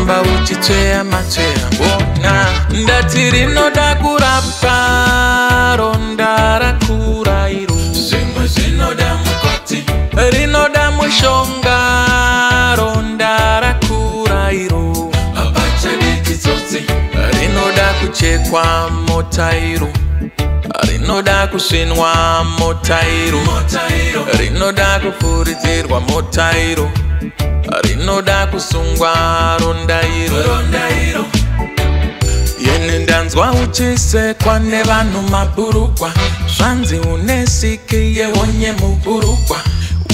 Kufamba uchitsveya matsveya mbona. Ndati rinoda kurapwa ronda rakura iro. Zvimwe zvinoda mukoti, Rinoda mushonga ronda rakura iro. Hapachadi chitsotsi. Rinoda kuchekwa motairo, rinoda kusvinwa motairo. Motairo. Rinoda kupfuridzirwa motairo, rinoda kusungwa rondairo. Rondairo. Yene ndanzwa uchisekwa nevanhu mabhurukwa, zvanzi une siki yehonye mubhurukwa.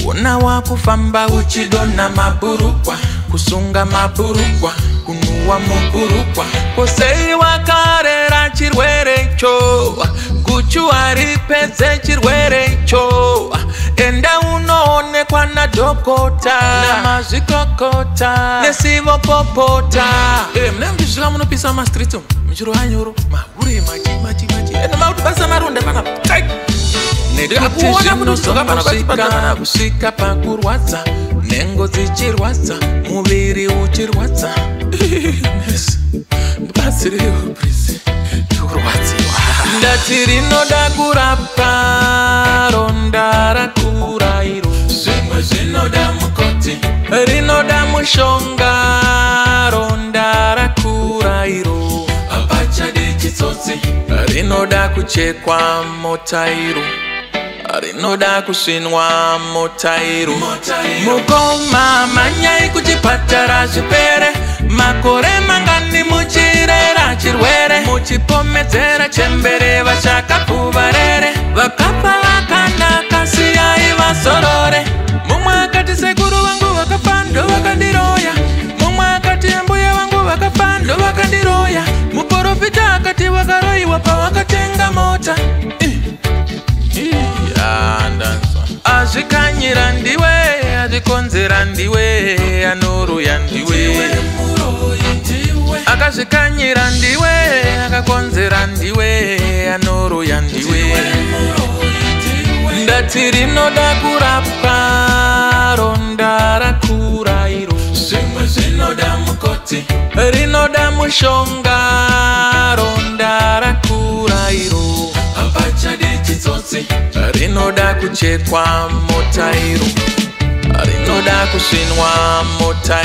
Una wakufamba uchidonha mabhurukwa, kusunga mabhurukwa, kunuwa mubhurukwa. Kosei wakarera chirwere icho, guchu haripedze chirwere icho. Enda unoonekwa nadhokota namazvikokota nesivopopota. Mune muchisvika munopisa mastreets umu muchirova nyoro mahure machi machi machi ende makuti basa maronda panapa. Tai! Nekuti Ndikakuona kuti udzoka pano zvinosvika pachipatara. kusvika pakurwadza, nhengo dzichirwadza, muviri uchirwadza. Nesi, ndibatsireiwo please, ndikurwadziwa. Ndati rinoda kurapwa ronda rakura iro. Zvimwe zvinoda mukoti, Rinoda mushonga ronda rakura iro. Hapachadi chitsotsi. Rinoda kuchekwa motairo, rinoda kusvinwa motairo. Motairo. Mukoma, manyai kuchipatara zvipere. Makore mangani muchirera chirwere, muchipomedzera chembere vachakapfuvarere? Vakafa vakanaka, siyai vasorore. Mumwe akati sekuru vangu vakafa ndo vakandiroya, mumwe akati ambuya vangu vakafa ndo vakandiroya, muprofita akati wakaroyiwa pawakatenga mota. Ih, ah, ndanzwa. Azvikanyira ndiwe, azvikonzera ndiwe, anoruya ndiwe. Ndiwe muroyi, ndiwe. Akazvikanyira ndiwe, akakonzera ndiwe, anoruya ndiwe. Ndiwe muroyi, ndiwe. Ndati rinoda kurapwa ronda rakura iro. Zvimwe zvinoda mukoti, Rinoda mushonga ronda rakura iro. Hapachadi chitsotsi. Rinoda kuchekwa motairo, rinoda kusvinwa motairo.